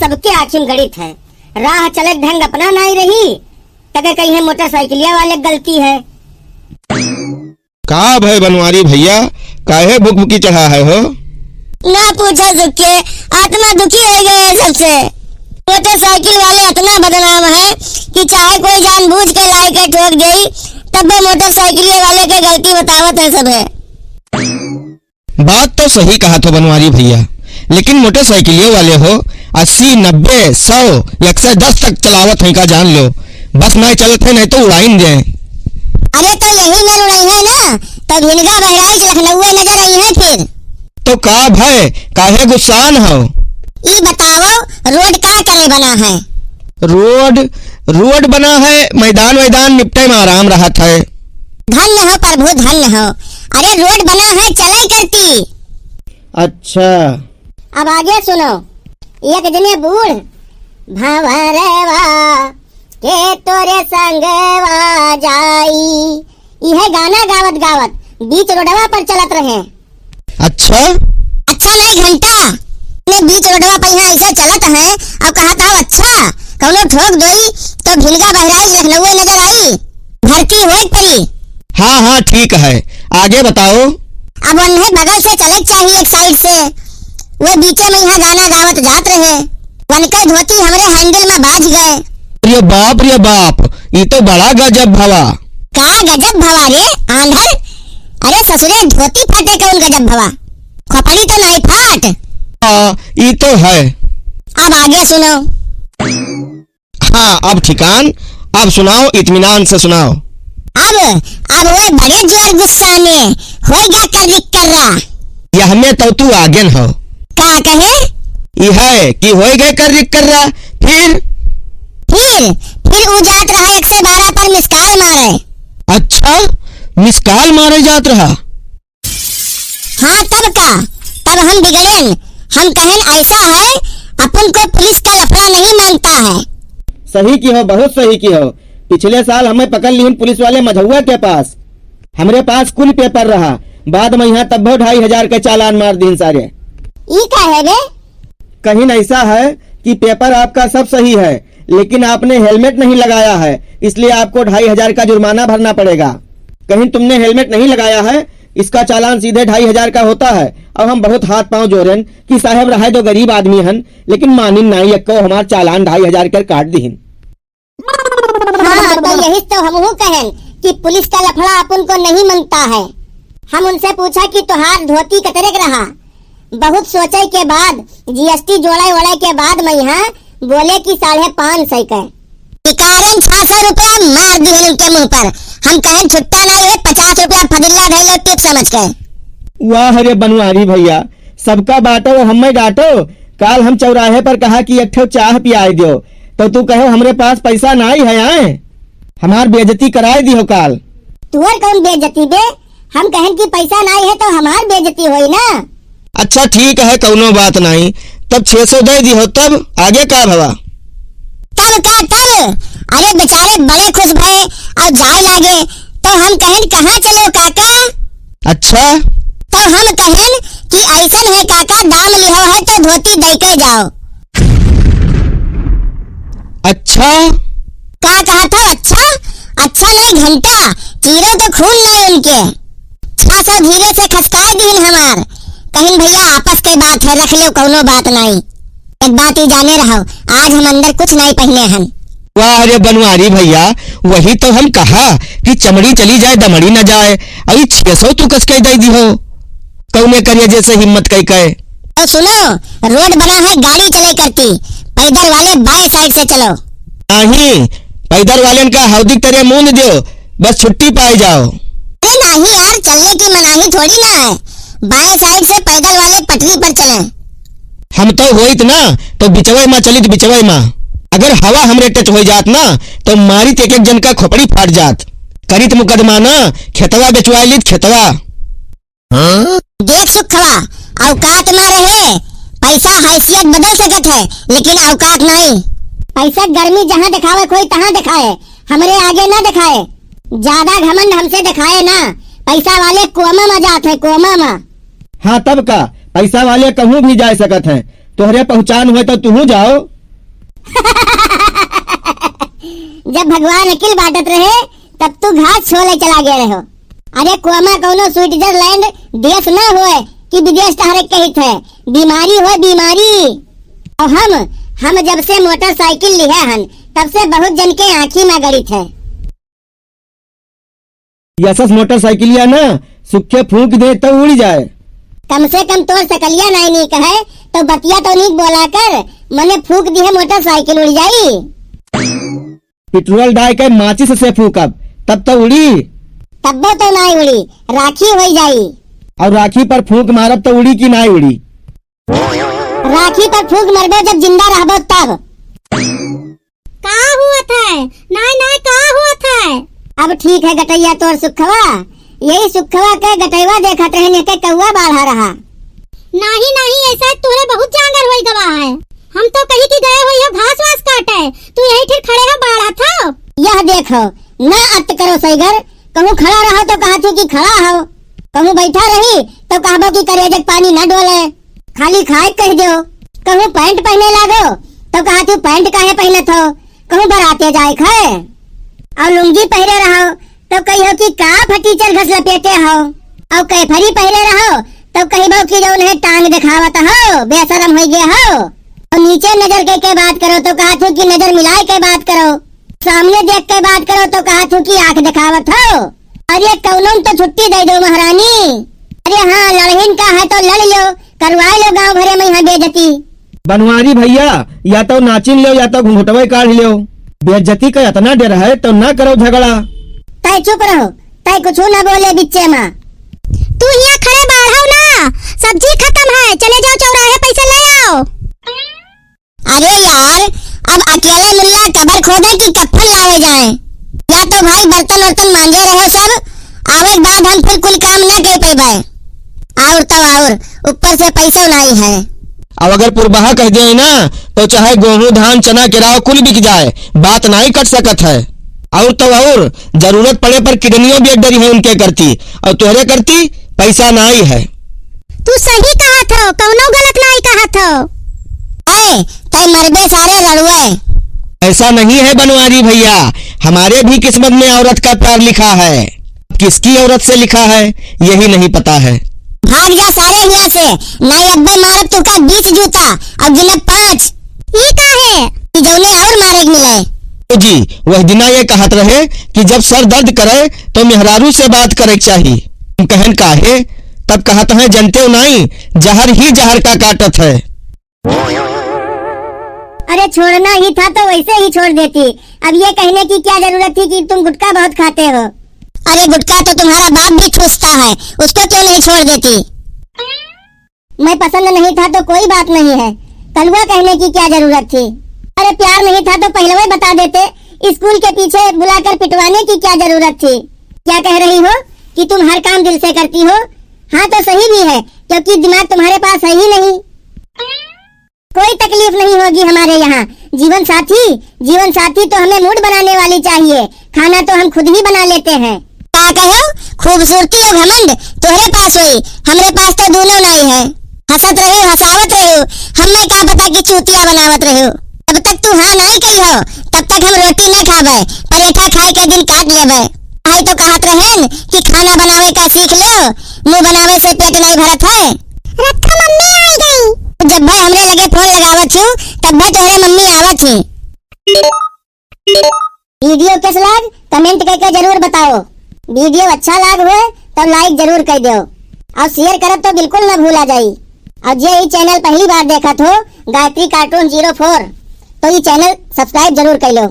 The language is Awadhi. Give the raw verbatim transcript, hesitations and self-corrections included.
सबके आँखी में गड़ित है, राह चले ढंग अपना नाई रही, तके कहिहैं मोटरसाइकिलिया वाले क गलती है। का भय बनवारी भइया, काहे भुकभुकी चढ़ा है हो? ना पूछा सुखे, आत्मा दुखी होइ गए है सबसे। मोटरसाइकिल वाले अतना बदनाम है कि चाहे कोई जानबूझ के लाइ के ठोक देई, तब वो मोटरसाइकिलिया वाले के गलती बतावत है सब है। बात तो सही कहत हो बनवारी भइया, लेकिन मोटरसाइकिलियो वाले हो अस्सी, नब्बे, सौ, एक सौ दस तक चलावत हैं का जान लो। बस नाहीं चलत है, नाहीं तो उड़ाइन दें। अरे तो यही में उड़ाइन है ना, तो भिनगा बहराइच लखनऊए नजर अइहैं फिर। तो का भय, काहे गुस्सान हो? ई बताओ, रोड का करे बना है? रोड, रोड बना है, मैदान वैदान निपटे में आराम रहत है। धन्य हो प्रभु, धन्य हो। अरे रोड बना है, चले करती। अच्छा। अब आगे सुनो। एक जने बूढ़ भंवरवा के तोरे संगवा जाई, इहे गाना गावत गावत बीच रोडवा पर चलत रहे। अच्छा? अच्छा नाहीं घंटा, ने बीच रोडवा पर यहाँ ऐसे चलत हैं, अब कहत हो अच्छा, कौनो ठोक दोई तो भिनगा बहराइच लखनऊए नजर आई, भर्ती होए परी। हाँ, हाँ, ठीक है, आगे बताओ। अब उन्हें बगल से चले के चाहिए, एक साइड से, वो बीचे में यहाँ गाना गावत जात रहे, उनके धोती हमरे हैंडल में बाज गए। अरे बाप रे बाप, ई तो बड़ा गजब भवा। का गजब भवा रे आंधर? अरे ससुरे, धोती फाटे कौन गजब भवा? खोपड़ी तो नाहीं फाट। हाँ, ई तो है। अब आगे सुनो। हाँ, अब ठिकान, अब सुनाओ, इत्मीनान से सुनाओ। अब, अब वो बड़े जोर गुस्सा में होइगा कर्रिक कर्रा। यह में तो तू आगेन हो। का कहे? ई है कि होइगा कर्रिक कर्रा, फिर? फिर, फिर ऊ जात रहा एक सौ बारह पर मिस कॉल मारे। अच्छा, मिस कॉल मारे जात रहा? हाँ, तब का? तब हम बिगड़ेन। हम कहेन, ऐसा है, अपन को पुलिस का लफड़ा नहीं मानता है। सही किहो, बहुत सही किहो। पिछले साल हमें पकड़ लिहिन पुलिस वाले मझौआ के पास। हमरे पास कुल पेपर रहा, बाद में यहाँ तब्बो ढाई हजार के चालान मार दिहिन सारे। ई का है बे? कहिन ऐसा है कि पेपर आपका सब सही है, लेकिन आपने हेलमेट नहीं लगाया है, इसलिए आपको ढाई हजार का जुर्माना भरना पड़ेगा। कहिन तुमने हेलमेट नहीं लगाया है, इसका चालान सीधे ढाई हजार का होता है। अब हम बहुत हाथ पाँव जोरेन कि साहेब रहे दो, गरीब आदमी हन, लेकिन मानिन नाई एक्को, हमार चालान ढाई हजार कर काट दिहिन। हाँ, तो यही तो हमहू कहेन कि पुलिस का लफड़ा अपन को नहीं मनता है। हम उनसे पूछा कि तोहार धोती कतरे के रहा? बहुत सोचे के बाद, जीएसटी जोड़े ओड़े के बाद में यहाँ बोले कि साढ़े पाँच सौ के। इकारन छह सौ रुपया मार दिहन उनके मुंह पर। हम कहेन छुट्टा नहीं है, पचास रुपया फदिल्ला धइलो टिप समझ के। वाह रे बनवारी भइया, सबका बाटो और हमें डांटो। काल हम चौराहे पर कहा कि एक ठो चाह पियाए दियो, तो तू कहो हमरे पास पैसा नाई है, आए हमार बेइज्जती कराए दिहो काल। तुअर कौन बेइज्जती बे? हम कहेन कि पैसा नाई है तो हमार बेइज्जती होई ना। अच्छा ठीक है, कौनो बात नाई, तब छह सौ दे दिहो, तब आगे का भवा? तब का तब? अरे बेचारे बड़े खुश भए और जाए लागे, तो हम कहेन कहाँ चलो काका? अच्छा। तो हम कहेन कि ऐसन है काका, दाम लिहो है तो धोती दे के जाओ। अच्छा। का कहा था? अच्छा, अच्छा नहीं घंटा, कीड़ा तो खून नहीं उनके। छह सौ धीरे से खसकाए दीन हमार। कहिन भइया आपस के बात है, रख लो, कौनो बात नहीं। एक बात ही जाने रहो, आज हम अंदर कुछ नहीं पहने हन। वाह रे बनवारी भइया, वही तो हम कहा कि चमड़ी चली जाए, दमड़ी न जाए। अभी छह सौ तू कस के दे दी हो, कौने करिए जैसे हिम्मत कई कहे। तो सुनो, रोड बना है, गाड़ी चले करती, पैदल वाले बाएं साइड से चलो। नहीं, पैदल वालेन का हौदी तरे मूंद दियो, बस छुट्टी पाए जाओ। अरे नहीं यार, चलने की मनाही थोड़ी ना है, बाएं साइड से पैदल वाले पटरी पर चले। हम तो होइत ना, तो बिचवे मा चलित बिचवे मा। अगर हवा हमरे टच हो जात ना, तो मारित एक एक जन का खोपड़ी फाट जात। करित मुकदमा ना, खेतवा बेचवाई लित खेतवा। हाँ? देख सुखवा, औकात मा रहे, पैसा हैसियत बदल सकत है, लेकिन औकात नहीं। पैसा गर्मी जहाँ दिखावे कोई तहाँ दिखाए, हमरे आगे ना दिखाए। ज्यादा घमंड हमसे दिखाए ना, पैसा वाले कोमा मा जात है, कोमा मा। हाँ तब का, पैसा वाले कहूँ भी जा सकत हैं, तोहरे पहचान हुए तो तुहू जाओ। जब भगवान अकिल बाँटत रहे, तब तू घास छोले चला गए रहो। अरे कोमा कौनो स्विट्जरलैंड देश ना होए कि विदेश तहरे कहित है, बीमारी होए बीमारी। और हम, हम जब से मोटरसाइकिल लिहे हन, तब से बहुत जन के आँखी में गड़ित है। यशस मोटरसाइकिलिया ना, सुखे फूंक दे तो उड़ी जाए। कम से कम तोर सकलिया नाई नीक है, तो बतिया तो नीक बोला कर, मने फूंक दिहे मोटरसाइकिल उड़ी जाई। पेट्रोल डाल के माचिस से फूंकब, तब तो उड़ी। तब्बो तो नाई उड़ी, राखी होई जाई। और राखी पर फूंक मारब तो उड़ी कि नाई उड़ी? राखी पर फूंक मरबो जब जिंदा रहबो तब। का हुआ था? नाई, नाई, का हुआ था? अब ठीक है गटैया तोर सुखवा, यही सुखवा के गटैवा देखत रहन, एके कौआ बाढ़ा रहा। नाही, नाही, ऐसा तुहरे बहुत जांगर होई गवा है। हम तो कही कि गए होई हो घास वास काटे, तू यही ठिर खड़े हो बाढ़त हो। यह देखो, ना अत करो सैगर, कहूँ खड़ा रहो तो कहत ही कि खड़ा हो, कहूँ बैठा रही तो कहबो कि करेजक पानी न डोले, खाली खाए कह दो। कहूँ पैंट पहने लागो तो कहत ही पैंट काहे पहनत हो, कहूँ बराते जाए खाए। और लुंगी पहरे रहो तो कहियो कि का फटीचर घस लपेटे हो, और कैफरी पहरे रहो तो कहिबो कि जौन है टांग दिखावत हो, बेशरम होई गए हो। और नीचे नजर के, के बात करो तो कहत हो कि नजर मिलाए के बात करो, सामने देख के बात करो तो कहत हो कि आंख दिखावत हो। अरे कौनो तो छुट्टी दे दो महारानी। अरे हाँ, लड़हिन का है तो लड़ लो, करवाए लो गांव भरे में यहाँ बेइज्जती। बनवारी भैया, या तो नाचिन लो या तो घुंघटवे काढ़ लो। बेइज्जती का इतना डर है तो ना करो झगड़ा। तय चुप रहो, तय कुछ ना बोले बिच्चे मा। तू यहाँ खड़े बाढ़ो ना, सब्जी खत्म है, चले जाओ चौराहे पैसे ले आओ। अरे यार, अब अकेले मुल्ला कबर खोदे कि कफन लावे जाए? या तो भाई बर्तन वर्तन मांजे रहे सब, आवे के बाद हम फिर कुल काम ना कर पैबे। और तो और, ऊपर से पैसो नहीं है। अब अगर पुरबहा कह दिए ना, तो चाहे गेहूं, धान, चना, केराव कुल बिक जाए, बात नहीं कट सकत है। और तो और, जरूरत पड़े पर किडनियों बेच डरी है उनके करती, और तोहरे करती पैसा नहीं है। तू सही कहत हो, कौनो गलत नहीं कहत हो। ए, तै मरबे सारे लड़ुए। ऐसा नहीं है बनवारी भैया, हमारे भी किस्मत में औरत का प्यार लिखा है। किसकी औरत से लिखा है, यही नहीं पता है। भाग जा सारे हियाँ से, नहीं अब्बे मारब तुका बीस जूता, अब गिनब पाँच। ई का है? ई जौने और मारे के मिले। ओ जी, वह दिना ये कहत रहे कि जब सर दर्द करे तो मेहरारू से बात करे के चाही। हम कहन काहे, तब कहत हैं, "जनते हो नाई, जहर ही जहर का काटत है।" अरे छोड़ना ही था तो वैसे ही छोड़ देती। अब ये कहने की क्या जरूरत थी कि तुम गुटखा बहुत खाते हो? अरे गुटखा तो तुम्हारा बाप भी ठूसता है, उसको क्यों नहीं छोड़ देती? मैं पसंद नहीं था तो कोई बात नहीं है, कलुआ कहने की क्या जरूरत थी? अरे प्यार नहीं था तो पहले ही बता देते, स्कूल के पीछे बुलाकर पिटवाने की क्या जरूरत थी? क्या कह रही हो कि तुम हर काम दिल से करती हो? हाँ तो सही भी है, क्योंकि दिमाग तुम्हारे पास है ही नहीं। कोई तकलीफ नहीं होगी हमारे यहाँ। जीवन साथी, जीवन साथी तो हमें मूड बनाने वाली चाहिए, खाना तो हम खुद ही बना लेते हैं। का कहो? खूबसूरती और घमंड तोहरे पास होई, हमरे पास तो दोनों नहीं है। हंसत रहो, हंसावत रहो, हमें का पता कि चूतिया बनावत रहो। जब तक तू हाँ नहीं कही हो, तब तक हम रोटी न खाबे, परेठा खाए के दिन काट लेबे। आई तो कहत रहेन कि खाना बनावे का सीख लो, मुंह बनावे से पेट नहीं भरत है। रखो, मम्मी आ गई। जब भर हमरे लगे फोन लगावत हूँ, तब भर तोहरे मम्मी आवत ही। वीडियो कैस लाग, कमेंट करके जरूर बताओ। वीडियो अच्छा लाग हुए, तब लाइक जरूर कर दो और शेयर करब तो बिल्कुल ना भूला जाई। और जे ई चैनल पहली बार देखत हो, गायत्री कार्टून ज़ीरो फ़ोर, तो ई चैनल सब्सक्राइब जरूर कर लो।